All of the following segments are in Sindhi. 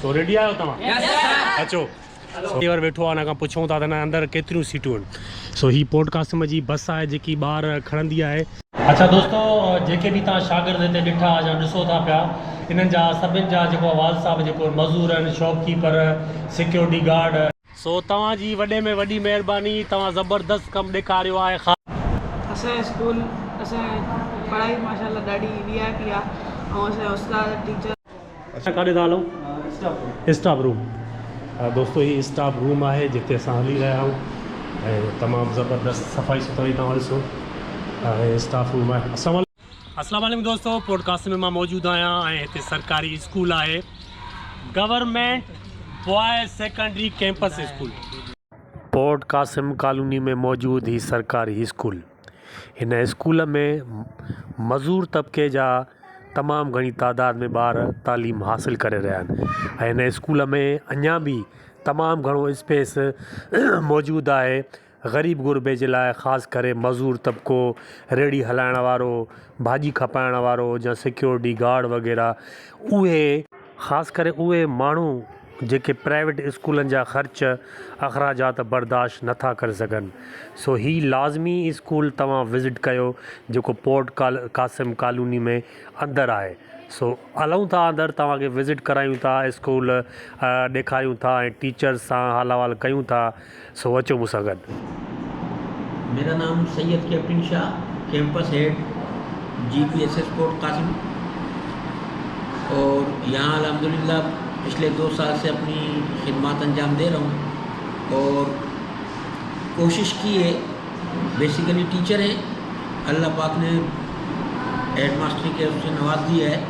سو ريڊي آهيو توهان؟ اچو. ڊرائيور ويٺو آهي ان کان پڇون ٿا ته هن اندر ڪيتريون سيٽون آهن. سو هي پورٽ قاسم جي بس آهي جيڪي ٻار کڻندي آهي. اڇا دوستو جيڪي به توهان شاگرد هتي ڏٺا يا ڏسو ٿا پيا انهن جا سڀن جا جيڪو آهي والد صاحب جيڪو مزور آهن شاپ ڪيپر سيڪيورٽي گارڊ. سو توهان جي وڏي ۾ وڏي مهرباني توهان زبردست ڪم ڏيکاريو آهي خاص. اسان جو اسڪول اسان جي پڙهائي ماشاءالله ڏاڍي وي آء پي آ ۽ اسان جا استاد ٽيچر. اسان ڪاڏي ٿا هلون؟ Staff room. دوستو هي اسٽاف روم آهي جتي اسان هلي رهيا آهيون ۽ تمام زبردست صفائي سٿرائي توهان ڏسو ۽ اسٽاف روم آهي. السلام عليڪم دوستو پورٽ قاسم ۾ مان موجود آهيان ۽ هتي سرڪاري اسڪول آهي government boys secondary campus school. Port Qasim colony ۾ موجود هي سرڪاري اسڪول هن اسڪول ۾ مزور طبقي جا تمام گهڻي تعداد ۾ ٻار تعليم حاصل ڪري رهيا آهن ۽ هن اسڪول ۾ اڃا به تمام گهڻو اسپيس موجود آهي غريب غربي جي لاء خاص ڪري مزور طبقو ريڙهي هلائڻ وارو ڀاڄي کپائڻ وارو يا سيڪيورٽي گارڊ وغيره اهي خاص ڪري اهي ماڻهو جيڪي پرائيويٽ اسڪولن جا خرچ اخراجات برداشت نه ٿا ڪري سگهن سو هي لازمي اسڪول توهان وزٽ ڪيو جيڪو پورٽ قاسم ڪالوني ۾ اندر آهي سو هلون ٿا اندر توهان کي وزٽ ڪرايون ٿا اسڪول ڏيکاريون ٿا ۽ ٽيچرز سان حال احوال ڪيون ٿا سو اچو مون سان گڏ. ميرا نام Syed captain Shah campus head G P S S port Qasim اور يهان الحمدلله پڇلي دو سال سي اپني خدمات انجام the رها هون اور ڪوشش ڪي هي بيسيڪلي ٽيچر هين الله پاڪ ني هيڊ ماسٽري ڪي اس سي نواز ديا هي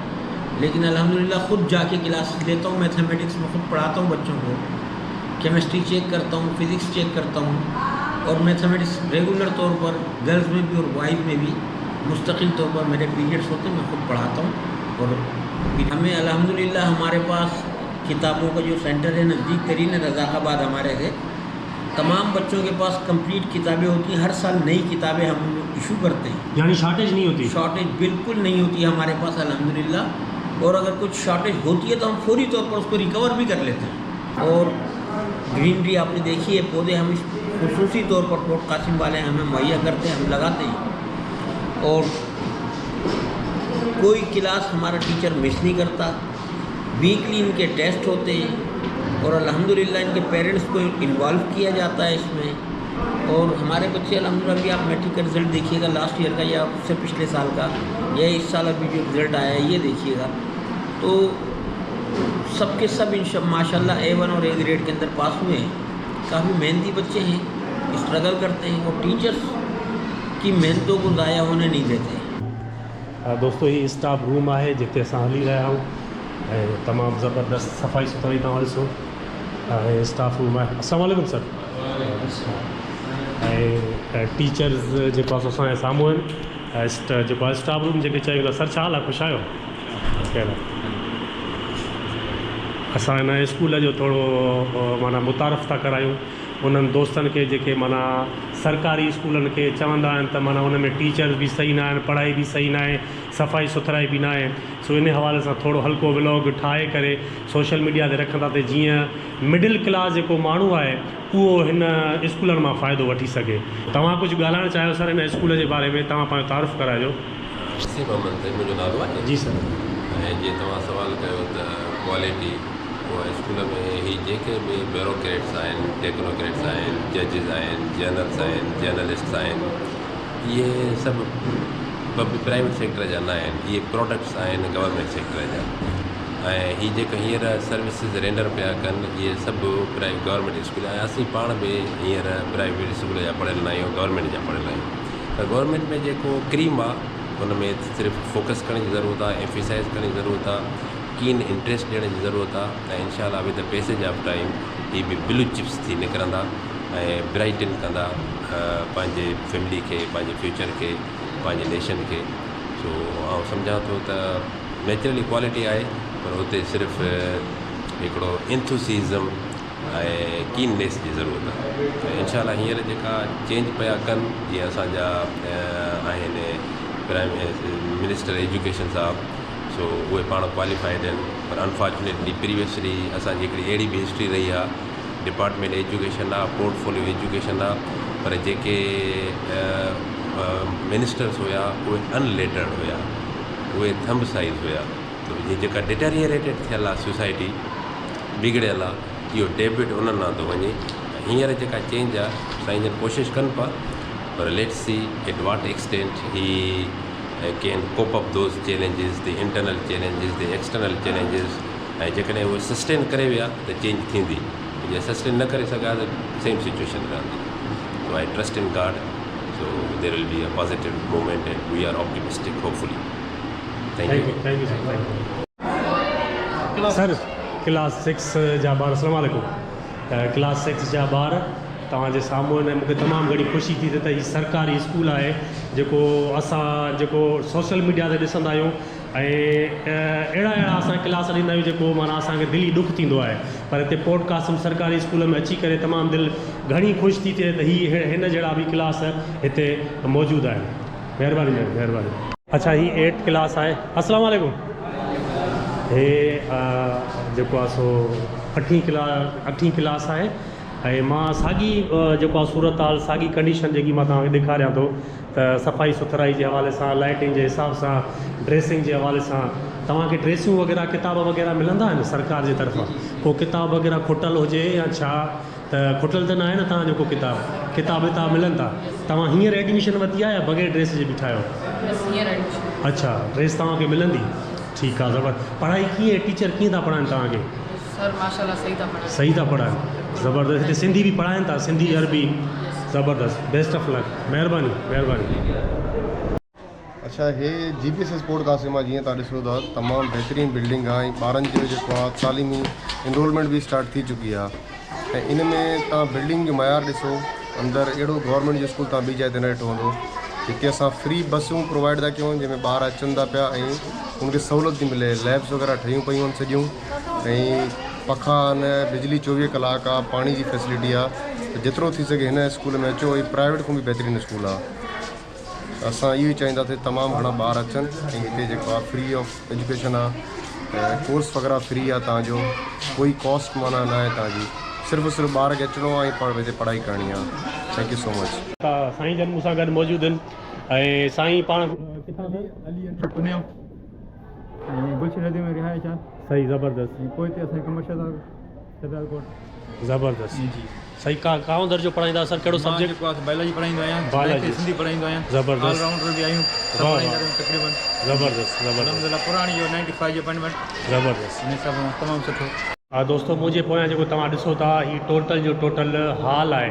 ليڪن الحمدلله خود جا ڪي ڪلاسز ليتا هون ميٿاميٽڪس ۾ خود پڙهاتا هون بچون ڪو ڪيمسٽري چيڪ ڪرتا هون فزڪس چيڪ ڪرتا هون اور ميٿاميٽڪس ريگولر طور پر گرلز ۾ بي اور بوائز ۾ بي مستقل طور پر ميري پيريڊس هوتي مين خود پڙهاتا هون اور همين الحمدلله هماري پاس ڪتابون کا جو سينٽر هي نزديڪ ترين هي رزاق آباد هماري سي تمام بچون ڪي پاس ڪمپليٽ ڪتابين هوتي هين هر سال نئي ڪتابين هم اشو ڪرتي هين. يعني شارٽيج نهين هوتي. شارٽيج بلڪل نهين هوتي هي هماري پاس الحمدلله اور اگر ڪجھ شارٽيج هوتي هي تو هم فوري طور پر اس ڪو ريڪور بهي ڪر ليتي هين. اور گرينري آپ ني ديکي هي پودي هم خصوصي طور پر پورٽ قاسم والي همين مهيا ڪرتي هين هم لگاتي هين اور ڪوئي ڪلاس همارا ٽيچر مس نهين ڪرتا ويڪلي ان ڪي ٽيسٽ هوتي هين اور الحمدلله ان ڪي پيرنٽس ڪو انوالو ڪيا جاتا هي اس ۾ اور هماري بچي الحمدلله ابهي آپ ميٽرڪ کا رزلٽ ديکيي گا لاسٽ ايئر کا يا اس سي پڇلي سال کا يا اس سال ابهي جو رزلٽ آيا هي يه ديکيي گا تو سب ڪي سب ان ماشاء الله اي ون اور اي گريڊ ڪي اندر پاس هوئي هين ڪافي محنتي بچي هين اسٽرگل ڪرتي هين اور ٽيچرس ڪي محنتون ڪو ضايع هوني نهين ديتي. دوستو هي اسٽاف روم آهي جتي اسان هلي رهيا آهيون ۽ تمام زبردست صفائي سٿرائي توهان ڏسو ۽ اسٽاف روم آهي السلام عليڪم سر ۽ ٽيچرز جيڪو آهي سو اسان جي سامهون آهن جيڪو آهي اسٽاف روم جيڪي چيو ويندو آهي سر ڇا حال آهي خوش آهيو اسان هن اسڪول جو ٿورو معنيٰ متعارف ٿا ڪرايون انهن دوستن کي جيڪي معنيٰ سرڪاري اسڪولن کي چوندا آهن ته معنيٰ ان ۾ ٽيچرز به صحيح نه آهن پڙهائي به صحيح ناهي صفائي سٿرائي به ناهي سو ان حوالي سان ٿورو هلڪو ولاگ ٺاهي ڪري سوشل ميڊيا تي رکندا ته جيئن مڊل ڪلاس جيڪو ماڻهو آهي اهو هن اسڪولن مان فائدو وٺي سگهي. توهان ڪجهه ڳالهائڻ چاهيو سر هن اسڪول جي باري ۾ توهان پنهنجو تعارف ڪرائجو. وسيم احمد سائين منهنجو نالو آهي. جي سر. ۽ جيئن توهان سوال ڪيو ته ڪوالٽي اها اسڪول ۾ هي جيڪي به بيوروڪريٽس آهن، ٽيڪنوڪريٽس آهن، ججز آهن، جنرلس آهن، جرنلسٽس آهن اهي سڀ پرائيويٽ سيڪٽر جا نه آهن اهي پراڊڪٽس آهن گورنمينٽ سيڪٽر جا ۽ هي جيڪا هينئر سروسز رينڊر پيا ڪن اهي سڀ گورنمينٽ اسڪول ۽ اسين پاڻ به هينئر پرائيويٽ اسڪول جا پڙهيل نه آهيون گورنمينٽ جا پڙهيل آهيون ته گورنمينٽ ۾ جيڪو ڪريم آ ان ۾ صرف فوڪس ڪرڻ جي ضرورت آ ايمفيسائز ڪرڻ جي ضرورت آ ڪين انٽريسٽ ڏيڻ جي ضرورت آ ۽ انشاء الله ود پيسيج آف ٽائيم هي به بلو چپس ٿي نڪرندا ۽ برائيٽن ڪندا پنهنجي فيملي کي پنهنجي فيوچر کي پنهنجي نيشن کي سو آئون سمجهان ٿو ته نيچرلي ڪوالٽي آهي پر اتي صرف هڪڙو انٿوسيزم ۽ ڪين نيس جي ضرورت آهي ۽ انشاء الله هينئر جيڪا چينج پيا ڪن جيئن اسان جا آهن پرائم منسٽر ايجوڪيشن صاحب سو اهي پاڻ ڪواليفائيڊ آهن. پر انفارچونيٽلي پريويسلي اسان جي هڪڙي اهڙي به هسٽري رهي آ ڊپارٽمينٽ ايجوڪيشن آ پورٽ فوليو ايجوڪيشن آ پر جيڪي منسٽرس هيا اهي ان ليٽرڊ هيا اهي ٿمب سائيز هيا ته هي جيڪا ڊٽريئريٽيڊ ٿيل آ سوسائٽي بگڙيل آ اهو ڊيبٽ انهن ڏانهن ٿو وڃي هينئر جيڪا چينج آ سائين جن ڪوشش ڪن پيا پر let's see at what extent he can cope up those challenges the internal challenges the external challenges ۽ جيڪڏهن اهي سسٽين ڪري ويا ته چينج ٿيندي جي سسٽين نه ڪري سگهيا ته سيم سچويشن رهندي so I trust in God so there will be a positive movement and we are optimistic hopefully thank you thank you sir thank you sir class six جا ٻار السلام عليڪم ڪلاس سڪس جا ٻار توهان جي سامهون آهن ۽ مون کي تمام گهڻي خوشي ٿي ٿئي ته هي سرڪاري اسڪول آهي جيڪو اسان جيڪو سوشل ميڊيا تي ڏسندا آهيون ۽ اهڙا اهڙا اسان ڪلاس ڏيندا آهيون جيڪو معنيٰ اسان کي دلي ڏک ٿيندو آهي پر هتي پورٽ قاسم سرڪاري اسڪول ۾ اچي ڪري تمام دل گهڻي خوش ٿي ٿئي ته هي هن جهڙا به ڪلاس هتي موجود آهن مهرباني ميڊم مهرباني. اڇا هي ايٽ ڪلاس آهي السلام عليڪم هي جيڪو آهي سو اٺين ڪلا اٺين ڪلاس آهي ۽ مان ساڳي جيڪو آهي صورتحال ساڳي ڪنڊيشن جيڪي مان توهان کي ڏيکاريان ٿو ته صفائي سٿرائي جي حوالي سان لائٽنگ جي حساب سان ڊريسنگ جي حوالي سان توهان کي ڊريسون وغيره ڪتاب وغيره ملندا آهن سرڪار جي طرفان ڪو ڪتاب وغيره کٽل هجي يا ڇا ته کٽل ته ناهي نه توهان جو ڪو ڪتاب ڪتاب وتاب ملن ٿا توهان هينئر ايڊميشن ورتي آهي يا بغير ڊريس جي بيٺا آهيو اڇا ڊريس توهان کي ملندي ٺيڪ آهي زبر پڙهائي ڪيئن ٽيچر ڪيئن ٿا پڙهائن توهان کي سر ماشاءالله صحيح ٿا پڙهائن. صحيح ٿا پڙهائن زبردست هتي سنڌي به پڙهائن ٿا سنڌي عربي زبردست بيسٽ آف لڪ مهرباني مهرباني. اڇا هي G P S S port Qasim آ جيئن توهان ڏسو ٿا تمام بهترين بلڊنگ آ ۽ ٻارن جو جيڪو آ تعليمي انرولمينٽ به اسٽارٽ ٿي چڪي آ ۽ ان ۾ توهان بلڊنگ جو معيار ڏسو اندر اهڙو گورنمينٽ جو اسڪول توهان ٻي جاء تي نه ڏٺو هوندو هتي اسان فري بسون پرووائيڊ ٿا ڪيون جنهن ۾ ٻار اچن ٿا پيا ۽ ان کي سهولت ٿي ملي ليبس وغيره ٺهيون پيون آهن سڄيون ۽ پکا آهن بجلي 24 ڪلاڪ آ پاڻي جي فيسلٽي آ ته جيترو ٿي سگهي هن اسڪول ۾ اچو هي پرائيويٽ کان به بهترين اسڪول آ اسان اهو ئي چاهينداسين تمام گهڻا ٻار اچن ۽ هتي جيڪو آ فري آف ايجوڪيشن آ ۽ ڪورس وغيره فري آ تان جو ڪوئي ڪاسٽ معنيٰ نه آهي تان جي صرف صرف ٻار کي اچڻو آ ۽ پڙ هتي پڙهائي ڪرڻي آ thank you سو مچ. سائين جن مون سان گڏ موجود آهن ۽ سائين پاڻ ڪٿان سر؟ علي انور پنيو ۽ گلشن ندي ۾ رهائش آ. صحيح زبردست. ۽ پوئتي اسان جو ڪمرشل آ شهدادڪوٽ. زبردست جي صحيح ڪا ڪائون درجو پڙهائيندا سر ڪهڙو مان سبجيڪٽ؟ جيڪو آ بائلاجي پڙهائيندو آهيان بائلاجي ميٿ سنڌي پڙهائيندو آهيان زبردست آل رائونڊر به آهيون سڀ واھ پڙهائيندا واھ آهيون تقريبن زبردست زبردست الحمدلله پراڻي جو 95 جو اپائنٽمينٽ زبردست ان حساب سان تمام سٺو. ها دوستو منهنجي پويان جيڪو توهان ڏسو ٿا هي ٽوٽل جو ٽوٽل هال آهي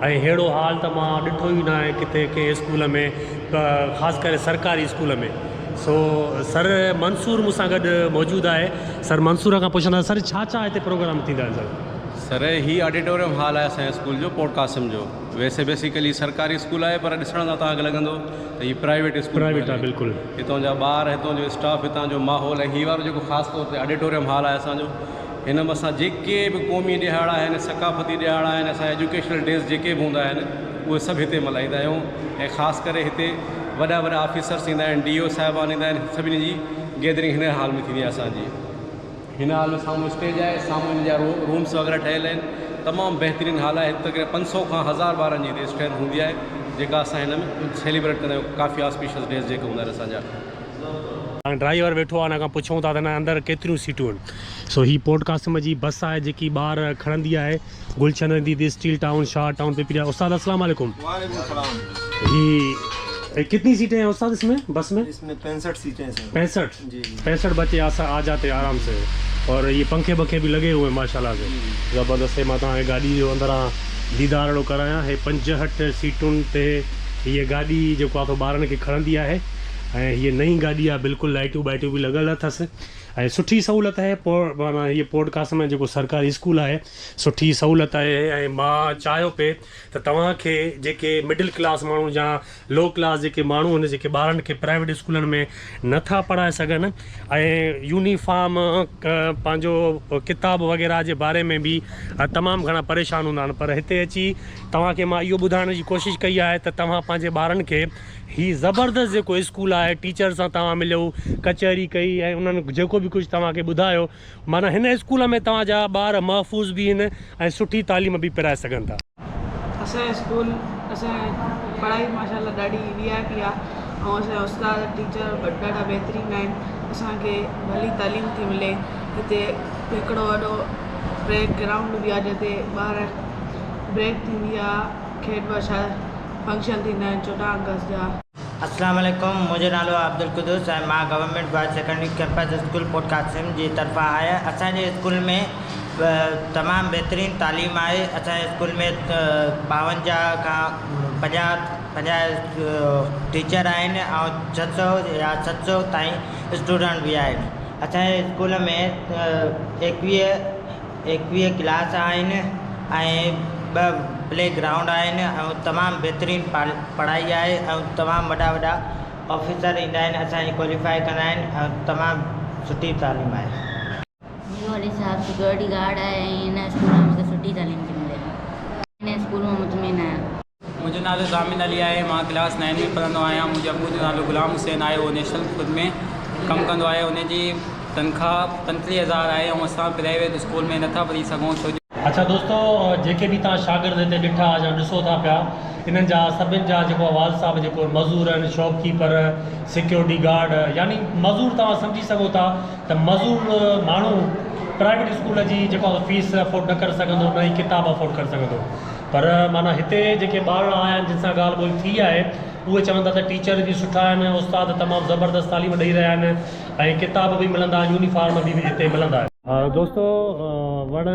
۽ ههڙو هال ته مان ڏٺو ئي ناهي ڪٿي ڪنهن اسڪول ۾ خاص ڪري سرڪاري اسڪول ۾ سو سر منصور مون سان گڏ موجود آهي سر منصور کان پڇندا سر ڇا ڇا هتي پروگرام ٿيندا آهن سر. سر هي آڊيٽوريم هال آهي اسان جي اسڪول جو پورٽ قاسم جو ويسي بيسيڪلي سرڪاري اسڪول آهي پر ڏسڻ سان توهان کي لڳندو ته هي پرائيويٽ اسڪول پرائيويٽ آهي بلڪل. هتان جا ٻار هتان جو اسٽاف هتان جو ماحول ۽ هي وارو جيڪو خاص طور تي آڊيٽوريم هال آهي اسان جو هن ۾ اسان جيڪي به قومي ڏهاڙا آهن ثقافتي ڏهاڙا آهن اسان ايجوڪيشنل ڊيز جيڪي به هوندا آهن اهي سڀ هتي ملهائيندا آهيون ۽ خاص ڪري هتي وڏا وڏا آفيسرس ايندا آهن ڊي او صاحبان ايندا آهن سڀني جي گيدرنگ هن هال ۾ ٿيندي آهي اسان جي. هن هال ۾ سامهون اسٽيج آهي سامهون هن جا رومس وغيره ٺهيل آهن تمام بهترين هال آهي هت تقريبن 500 کان 1000 ٻارن جي هتي اسٽرينٿ هوندي آهي جيڪا اسان هن ۾ سيليبريٽ ڪندا آهيون ڪافي آسپيشس ڊيز جيڪي هوندا آهن اسان جا. هاڻي ڊرائيور ويٺو آهي ان کان پڇون ٿا ته هن اندر ڪيتريون سيٽون آهن سو هي پورٽ قاسم جي بس آهي جيڪي ٻار کڻندي آهي گلشن ندي تي steel town Shah town Pipariya استاد السلام عليڪم وعليڪم السلام هي ڪتني سيٽين هين استاد اس ۾ بس ۾ اس ۾ 65 سيٽين هين سر 65 جي جي 65 بچي آ جاتي آرام سي اور يي پنکي بنکي به لڳي هئي ماشاءالله سي زبردست هي مان توهان کي گاڏي جو اندران ديدار اهڙو ڪرايان هي 65 سيٽن تي هيء گاڏي جيڪو آ سو ٻارن کي کڻندي آهي ۽ هيء نئين گاڏي آ بلڪل لائٽيون ٻائٽيون به لڳل اٿس ۽ سٺي سهولت آهي پو معنيٰ هيء پورٽ قاسم ۾ جيڪو سرڪاري اسڪول آهي سٺي سهولت آهي ۽ مان چاهيو پئي ته توهان کي جيڪي مڊل ڪلاس ماڻهو يا لو ڪلاس جيڪي ماڻهو آهن جيڪي ٻارن کي پرائيويٽ اسڪولن ۾ نه ٿا پڙهائي سگهن ۽ يونيفارم پنهنجو ڪتاب وغيره جي باري ۾ به تمام گهڻا پريشان هوندا آهن پر هتي اچي توهان کي مان اهو ٻڌائڻ جي ڪوشش ڪئي آهي ته توهان پنهنجي ٻارن کي هي زبردست جيڪو اسڪول آهي ٽيچر سان توهان مليو ڪچهري ڪئي ۽ انهن جيڪو به ڪجهه توهان کي ٻڌايو معنيٰ هن اسڪول ۾ توهان جا ٻار محفوظ به آهن ۽ سٺي تعليم به پرائي سگهن ٿا. اسان جو اسڪول اسان جي پڙهائي ماشاء الله ڏاڍي وي آء پي آ ۽ اسان جا استاد ٽيچر به ڏاڍا بهترين آهن اسان کي ڀلي تعليم ٿي ملي هتي هڪڙو وڏو بريڪ گرائونڊ به آ جتي ٻار بريڪ ٿيندي آ کيڏ باشا فنڪشن ٿيندا آهن 14 آگسٽ جا. اسلام عليڪم منهنجو نالو عبدالقدوس ۽ مان government boys secondary campus school Port Qasim جي طرفان آهيان اسان جي اسڪول ۾ تمام بهترين تعليم آهي اسان جي اسڪول ۾ 52 کان 50 50 ٽيچر آهن ۽ 600 يا 700 تائين اسٽوڊنٽ به آهن اسان جي اسڪول ۾ 21 21 ڪلاس آهن ۽ ٻه پلي گرائونڊ آهن ۽ تمام بهترين پڙهائي آهي ۽ تمام وڏا وڏا آفيسر ايندا آهن اسان کي ڪواليفائي ڪندا آهن ۽ تمام سٺي تعليم آهي. منهنجو والد صاحب سيڪيورٽي گارڊ آهي ۽ هن اسڪول ۾ مونکي سٺي تعليم ٿي ملي هن اسڪول مان مطمئن آهيان. منهنجو نالو ضامن علي آهي مان ڪلاس نائن ۾ پڙهندو آهيان منهنجي ابو جو نالو غلام حسين آهي اهو نيشنل فوڊ ۾ ڪم ڪندو آهي ان جي تنخواه 45 هزار آهي ۽ اسان پرائيويٽ اسڪول ۾ نٿا پڙهي سگهون ڇو جو اڇا دوستو جيڪي به توهان شاگرد هتي ڏٺا يا ڏسو ٿا پيا انهن جا سڀن جا جيڪو والد صاحب جيڪو مزور آهن شاپ ڪيپر سيڪيورٽي گارڊ يعني مزور توهان سمجهي سگهو ٿا ته مزور ماڻهو پرائيويٽ اسڪول جي جيڪو فيس افورڊ نه ڪري سگهندو نه ئي ڪتاب افورڊ ڪري سگهندو پر معنيٰ هتي جيڪي ٻارڙا آيا آهن جن سان ڳالهه ٻولهه ٿي آهي اهي چون ٿا ته ٽيچر به سٺا آهن استاد تمام زبردست تعليم ڏئي رهيا آهن ۽ ڪتاب به ملندا يونيفارم به هتي ملندا. دوستو وڻ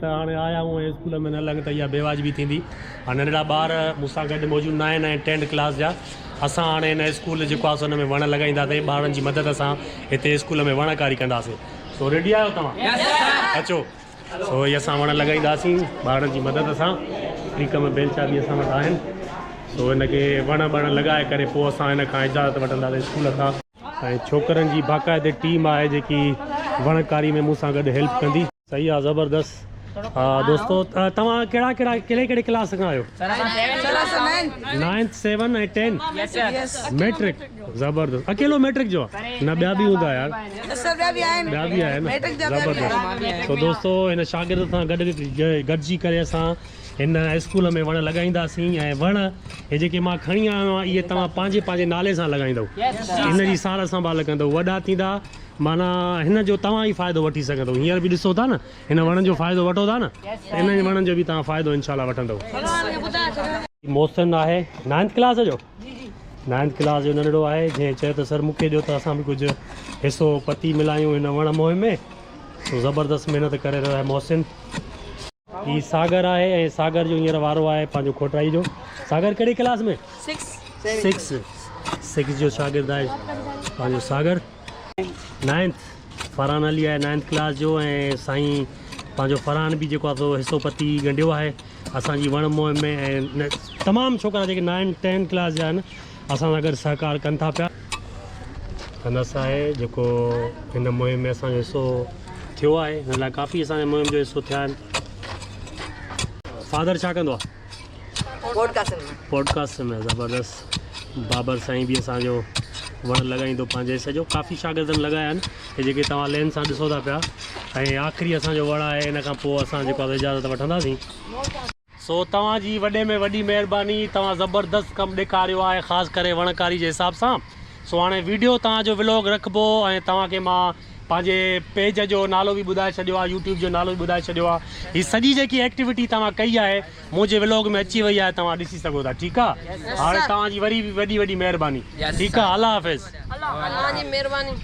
ته هاڻي آيا آهيون ۽ اسڪول ۾ نه لڳ ته اها بيواجبي ٿيندي هاڻي ننڍڙا ٻار مون سان گڏ موجود نه آهن ۽ ٽينٿ ڪلاس جا اسان هاڻي هن اسڪول جيڪو آهي سو ان ۾ وڻ لڳائينداسين ٻارن جي مدد سان هتي اسڪول ۾ وڻ ڪاري ڪنداسين سو ريڊي آهيو توهان اچو. سو هي اسان وڻ لڳائينداسين ٻارڙن جي مدد سان ٽيڪم بيلچا به اسان وٽ آهن سو هن کي وڻ ٻڻ لڳائي ڪري پوء اسان هن کان اجازت وٺنداسين اسڪول کان ۽ ڇوڪرن جي باقاعدي ٽيم آهي جيڪي وڻ ڪاري ۾ مون سان گڏ هيلپ ڪندي. صحيح آ زبردست ها دوستو توهان ڪهڙا ڪهڙا ڪهڙي ڪهڙي ڪلاس کان آهيو نائنٿ سيون ۽ ٽين ميٽرڪ زبردست اڪيلو ميٽرڪ جو آ نه ٻيا به هوندا يار ٻيا به آهن ٻيا به آهن زبردست سو دوستو هن شاگرد سان گڏ گڏجي ڪري اسان هن اسڪول ۾ وڻ لڳائينداسين ۽ وڻ هي جيڪي مان کڻي آيو آهيان اهي توهان پنهنجي پنهنجي نالي سان لڳائيندو هن جي سار سنڀال ڪندو وڏا ٿيندا معنيٰ هن جو توهان ئي فائدو وٺي سگهندو هينئر به ڏسو ٿا نه هن وڻن جو فائدو وٺو ٿا نه ته انهن وڻن جو به توهان فائدو انشاء الله وٺندو محسن آهي نائنٿ ڪلاس جو نائنٿ ڪلاس جو ننڍڙو آهي جنهن چيو ته سر مون کي ڏيو ته اسان به ڪجهه حصو پتي ملايون هن وڻ مهم ۾ سو زبردست محنت ڪري رهيو آهي محسن. هي ساگر آهي ۽ ساگر جو هينئر وارو آهي پنهنجو کوٽرائي جو. ساگر ڪهڙي ڪلاس ۾؟ سڪس. سڪس جو شاگرد آهي پنهنجو ساگر. نائنٿ فرحان علي آهي نائنٿ ڪلاس جو ۽ سائين پنهنجو فرحان به جيڪو آهي سو حصو پتي ڳنڍيو آهي. اسان جي وڻ مهم ۾ ۽ تمام ڇوڪرا جيڪي نائن ٽين ڪلاس جا آهن اسان سان گڏ سهڪار ڪن ٿا پيا. انس آهي جيڪو هن مهم ۾ اسان جو حصو ٿيو آهي هن لاء ڪافي اسان جي مهم جو حصو ٿيا آهن. فادر ڇا ڪندو آهي؟ پوڊڪاسٽ ۾ زبردست بابر سائين به اسان جو وڻ لڳائيندو پنهنجي حصي جو ڪافي شاگردن لڳايا آهن هي جيڪي توهان لين سان ڏسو ٿا پيا ۽ آخري اسان جو وڙ آهي ان کان پوء اسان جيڪو آهي اجازت وٺنداسين. سو توهان جي وڏي ۾ وڏي مهرباني توهان زبردست ڪم ڏيکاريو آهي خاص ڪري وڻڪاري جي حساب سان سو هاڻي ويڊيو توهان جو ولاگ رکبو ۽ توهان کي مان پنهنجي پيج جو نالو به ٻڌائي ڇڏيو آهي يوٽيوب جو نالو به ٻڌائي ڇڏيو آهي هي سڄي جيڪي ايڪٽيوٽي توهان ڪئي آهي منهنجي ولاگ ۾ اچي وئي آهي توهان ڏسي سگهو ٿا ٺيڪ آهي هاڻي توهان جي وري به وڏي وڏي مهرباني ٺيڪ آهي الله حافظ. توهان جي مهرباني.